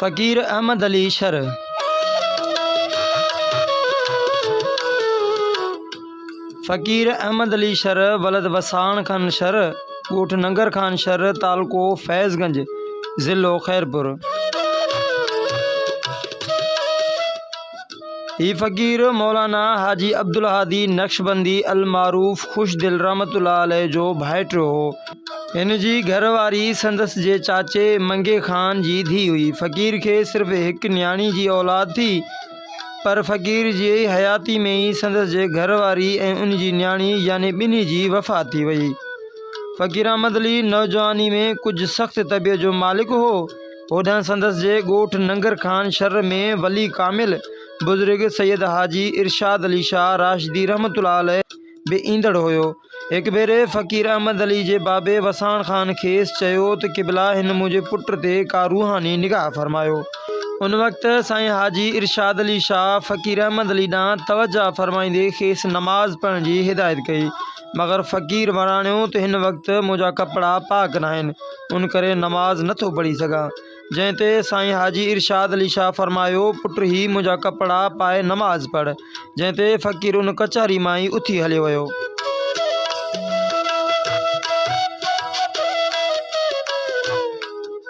فقير احمد علي شر. فقير احمد علي شر ولد وساڻ خان شر، ڳوٺ ننگر خان شر، تعلقو فيض گنج، ضلعو خيرپور. هي فقير مولانا حاجي عبدالهادي نقشبندي المعروف خوش دل رحمة الله عليه جو ڀائٽيو هو. هن جي گهر واري سندس جي چاچي منگي خان جي ڌيء هئي. فقير کي صرف هڪ نياڻي جي اولاد ٿي، پر فقير جي حياتي ۾ ئي سندس جي گهر واري ۽ ان جي نياڻي يعني ٻنهي جي وفات ٿي وئي. فقير احمد علي نوجواني ۾ ڪجهه سخت طبيعت جو مالڪ هو. هوڏانهن سندس جي ڳوٺ ننگر خان شھر ۾ ولي ڪامل بزرگ سيد حاجي ارشاد علي شاهه راشدي رحمة الله عليه به ايندڙ هيو. هڪ ڀيري فقير احمد علي جي بابي وساڻ خان کيس چيو ته قبلا هن منهنجي پٽ تي ڪا روحاني نگاهه فرمايو. ان وقت سائين حاجي ارشاد علي شاهه فقير احمد علي ڏانهن توجهه فرمائيندي کيس نماز پڙهڻ جي هدايت ڪئي. مگر فقير وراڻيو ته هن وقت منهنجا ڪپڙا پاڪ ناهن ان ڪري نماز نٿو پڙهي سگهان. جنهن تي سائين حاجي ارشاد علي شاهه فرمايو، پٽ هي منهنجا ڪپڙا پائي نماز پڙهه. جنهن تي فقير ان ڪچهري مان ئي اٿي هليو ويو.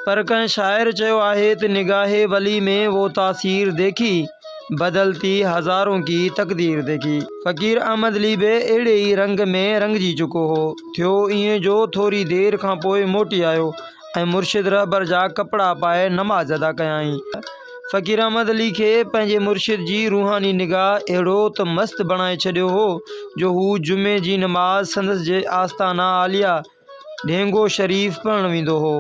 پر ڪنهن شاعر چيو آهي ته نگاهه ولي ۾ وو تاثير ديکي، بدلتي هزارون ڪي تقدير ديکي. فقير احمد علي به اهڙي ئي رنگ ۾ رڱجي چڪو هو. ٿيو ائين جو ٿوري دير کان پوء موٽي آيو. ۽ مرشد رهبر جا ڪپڙا پائي نماز ادا ڪيائين. فقير احمد علي کي پنهنجي مرشد جي روحاني نگاهه اهڙو ته مست بڻائي ڇڏيو هو جو هو جمعي جي نماز سندس جي آستانه عاليه ڍينگو شريف پڙهڻ ويندو هو.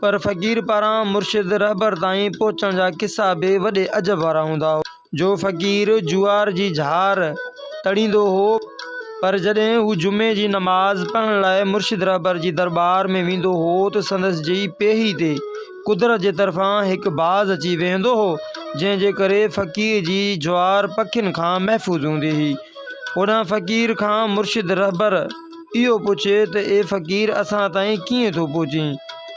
پر فقير پاران مرشد رهبر تائين پهچڻ جا قصا به وڏي عجب وارا هوندا هئا. جو فقير جوار جي جهار تڙيندو هو، پر جڏهن هو جمعي جي نماز پڙهڻ لاء مرشد رهبر جي درٻار ۾ ويندو هو ته سندس جي پيهي تي قدرت جي طرفان هڪ باز اچي ويهندو هو، جنهن جي ڪري فقير جي جوار پکين کان محفوظ هوندي هئي. هوڏانهن فقير کان مرشد رهبر اهو پڇي ته اي فقير اسان تائين ڪيئن ٿو پهچين،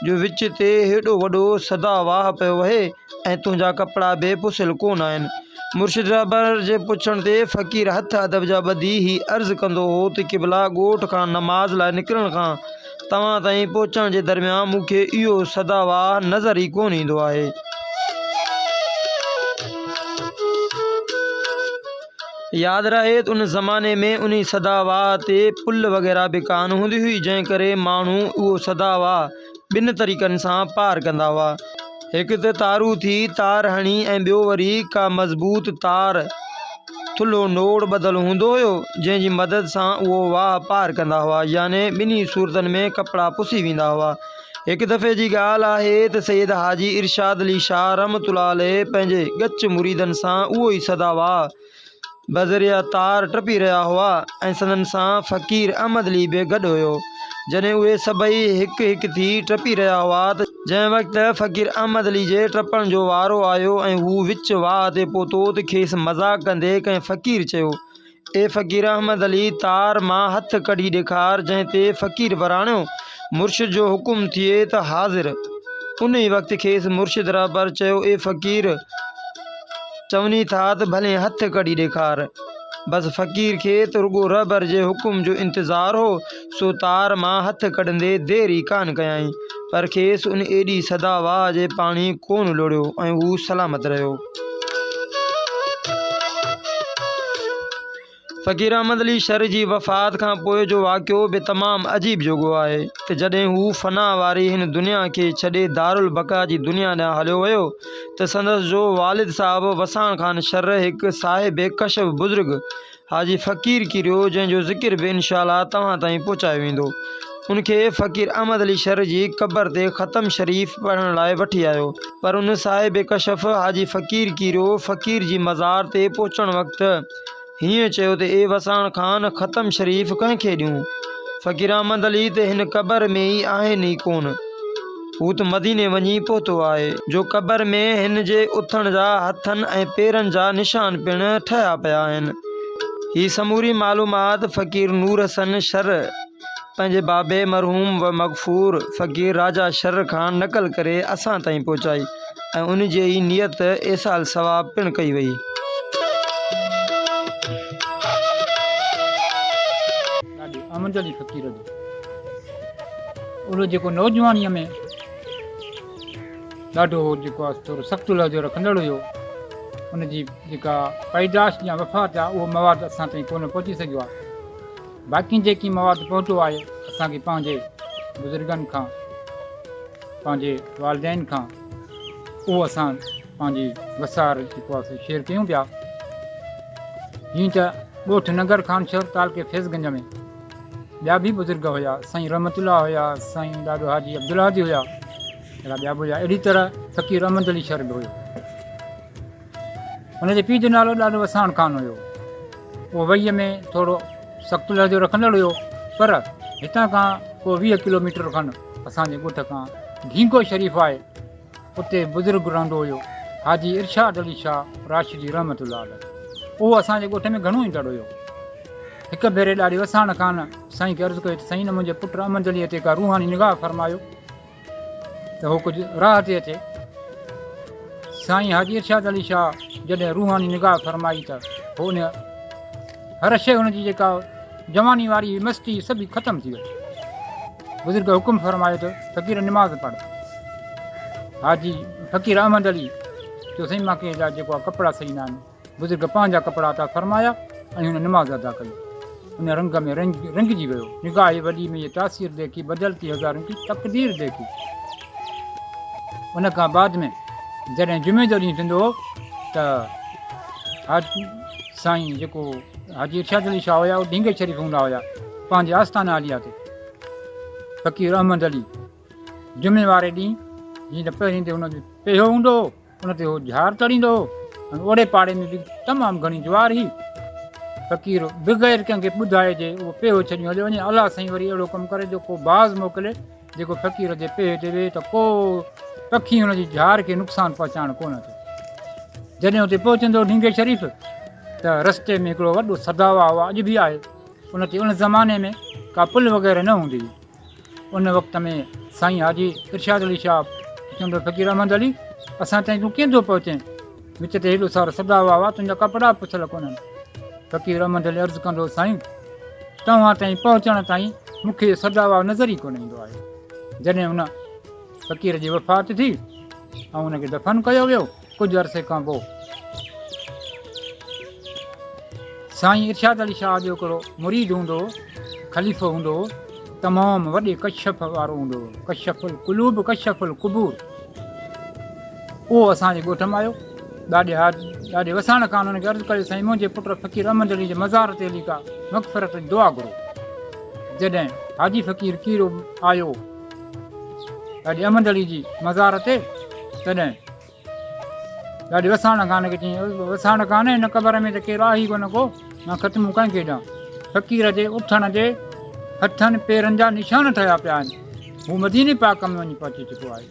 جو وچ تي هيڏو وڏو سدا واهه پيو وهي، ۽ تنهنجا ڪپڙا به پسيل ڪونه آهن. مرشد رهبر جي پڇڻ تي فقير هٿ ادب جا ٻڌي هي عرض ڪندو هو ته قبلا ڳوٺ کان نماز لاء نڪرڻ کان توهان تائين پهچڻ جي درميان مون کي اهو سدا واهه نظر ئي ڪونه ايندو آهي. ياد رهي ته ان زماني ۾ انهي سدا واهه تي پل وغيره به ڪانه هوندي هئي جنهن ڪري ماڻهو اهو سدا واهه ٻن طريقن سان پار ڪندا هئا. هڪ ته تارو ٿي تار هڻي ۽ ٻيو وري ڪا مضبوط تار ٿلهو نوڙ ٻڌل هوندو هيو، جنهن جي مدد سان اهو واهه پار ڪندا هئا، يعني ٻنهي صورتن ۾ ڪپڙا پسي ويندا هئا. هڪ دفعي جي ڳالهه آهي ته سيد حاجي ارشاد علي شاهه رحمة الله عليه پنهنجي ڳچ مريدن سان اهو ئي سدا واهه بذريعه تار ٽپي رهيا هئا ۽ سندن سان فقير احمد علي به گڏ هيو. جڏهن اهي سڀئي هڪ هڪ ٿي ٽپي رهيا هئا ته جنهن وقت فقير احمد علي جي ٽپڻ جو وارو آيو ۽ هو وچ واهه تي پهتو ته کيس مذاق ڪندي ڪنهن فقير چيو، اي فقير احمد علي تار مان هٿ ڪڍي ڏيکار جنهن تي فقير وراڻيو، مرشد جو حڪم ٿئي ته حاضر. انهي وقت کيس مرشد رهبر چيو، اي فقير! چوني ٿا ته ڀلين هٿ ڪڍي ڏيکار. بس فقير کي ته رڳو رهبر جي حڪم جو انتظار هو، سو تار مان هٿ ڪڍندي دير ئي ڪانه ڪيائين، پر کيس ان ايڏي سدا واهه جي پاڻي ڪونه لوڙهيو ۽ هو سلامت رهيو. فقير احمد علي شر جي وفات کان پوء جو واقعو به تمام عجيب جوڳو آهي ته جڏهن هو فنا واري هن دنيا کي ڇڏي دارالبقا جي دنيا ڏانهن هليو ويو ته سندس جو والد صاحب وساڻ خان شر هڪ صاحب ڪشف بزرگ حاجي فقير ڪيريو جنهن جو ذڪر به انشاء الله توهان تائين پهچايو ويندو ان کي فقير احمد علي شر جي قبر تي ختم شريف پڙهڻ لاء وٺي آيو پر ان صاحب ڪشف حاجي فقير ڪيريو فقير جي مزار تي پهچڻ وقت هيئن چيو ته اي وساڻ خان ختم شريف ڪنهن کي ڏيون؟ فقير احمد علي ته هن قبر ۾ ئي آهن ئي ڪونه. هو ته مديني وڃي پهتو آهي. جو قبر ۾ هن جي اٿڻ جا هٿن ۽ پيرن جا نشان پڻ ٺهيا پيا آهن. هي سموري معلومات فقير نور حسن شر. پنهنجي بابي مرحوم و مغفور فقير راجا شر کان نقل ڪري اسان تائين پهچائي ۽ ان جي ئي نيت ايصال ثواب پڻ ڪئي وئي. ڏاڏي احمد علي فقير جو اهو جيڪو نوجوانيء ۾ ڏاڍو هو جيڪو آهي ٿورو سخت لهجو رکندڙ هيو ان جي جيڪا پيدائش يا وفات آهي اهو مواد اسان تائين ڪونه پهچي سگهيو آهي باقي جيڪي مواد پهتو آهي اسان کي پنهنجي بزرگن کان پنهنجي والدين کان اهو اسان پنهنجي وسار جيڪو آهي شيئر ڪيون پيا جيئن ته ڳوٺ ننگر خان شهر تعلقي فيض گنج ۾ ٻيا به بزرگ هيا سائين رحمت الله هيا سائين ڏاڏو حاجي عبدالهادي هيا اهڙا ٻيا به هيا اهڙي طرح فقير احمد علي شر به هيو هن جي پيء جو نالو ڏاڏو وساڻ خان هيو اهو وهيء ۾ ٿورو سخت لهجو رکندڙ هيو پر هتان کان ڪو 20 ڪلوميٽر کن اسان جي ڳوٺ کان ڍينگو شريف آهي اتي بزرگ رهندو هيو حاجي ارشاد علي شاهه راشدي رحمت الله عليه اهو اسان جي ڳوٺ ۾ گهڻو ايندڙ هيو هڪ ڀيري ڏاڏي وساڻ خان سائين کي عرض ڪيو ته سائين منهنجي پٽ احمد علي تي ڪا روحاني نگاهه فرمايو ته هو ڪجهه راهه تي اچي. سائين حاجي ارشاد علي شاهه جڏهن روحاني نگاهه فرمائي ته هو ان هر شيء هن جي جيڪا جواني واري هئي مستي سڀ ختم ٿي وئي. بزرگ حڪم فرمايو ته فقير نماز پڙهه. حاجي فقير احمد علي چيو سائين مان کي جيڪو ڪپڙا صحيح نه آهن. بزرگ پنهنجا ڪپڙا عطا فرمايا ۽ هن نماز ادا ڪئي. ان رنگ ۾ رنگجي ويو. نگاهه ولي ۾ يه تاثير ديکي بدلتي هزارن ڪي تقدير ديکي. ان کان بعد ۾ جڏهن جمعي جو ڏينهن ٿيندو هو ته حاجي سائين جيڪو حاجي ارشاد علي شاهه هيا اهي ڍينگي شريف هوندا هيا پنهنجي آستانه عاليه تي فقير احمد علي جمعي واري ڏينهن جيئن ته پهرين تي هن جو پيهو هوندو هو ان تي هو جهار تڙيندو هو ۽ اوڙي پاڙي ۾ به تمام گهڻي جوار هئي. فقير بغير ڪنهن کي ٻڌائي جي اهو پيهو ڇڏيون هليو وڃي. الله سائين وري اهڙو ڪم ڪري جو ڪو باز موڪلي جيڪو فقير جي پيهي تي ويهي ته ڪو پکي هن جي جهار کي نقصان پهچائڻ ڪونه اچي. جڏهن اتي پهچندو ڍينگي شريف ته رستي ۾ هڪڙو وڏو سداوا هو اڄ به آهي ان تي ان زماني ۾ ڪا پل وغيره نه هوندي هئي. ان وقت ۾ سائين حاجي ارشاد علي شاهه چوندو فقير احمد علي اسان تائين تون ڪيئن ٿو پهچين وچ تي هيڏو سارو سدا هئا هئا تنهنجا ڪپڙا به پڇل ڪونهن فقير احمد علي عرض ڪندو سائين توهان تائين پهچڻ تائين مون کي سدا هئا نظر ئي ڪونه ايندو آهي جڏهن ان فقير جي وفات ٿي ۽ ان کي دفن ڪيو ويو ڪجهه عرصي کان پوء سائين ارشاد علي شاهه جو هڪڙو مريد هوندو هو، خليفو هوندو هو، تمام وڏي ڪشف وارو هوندو هو، ڪشف القلوب ڪشف القبور. اهو اسان جي ڳوٺ ۾ آيو، ڏاڏي ڏاڏي وساڻ خان هن کي عرض ڪيو سائين منهنجي پٽ فقير احمد علي جي مزار تي هلي ڪا مغفرت جي دعا گهرو. جڏهن حاجي فقير ڪيرو آيو ڏاڏي احمد علي جي مزار تي تڏهن ڏاڏي وساڻ خان کي چيائين، وساڻ خان هن قبر ۾ ته ڪير آهي ئي ڪونه ڪو، مان ختمون ڪنهن کي ڏيان؟ فقير جي اٿڻ جي هٿن پيرن جا نشان ٺهيا پيا آهن. هو مديني پاڪ ۾ وڃي پهچي چڪو آهي.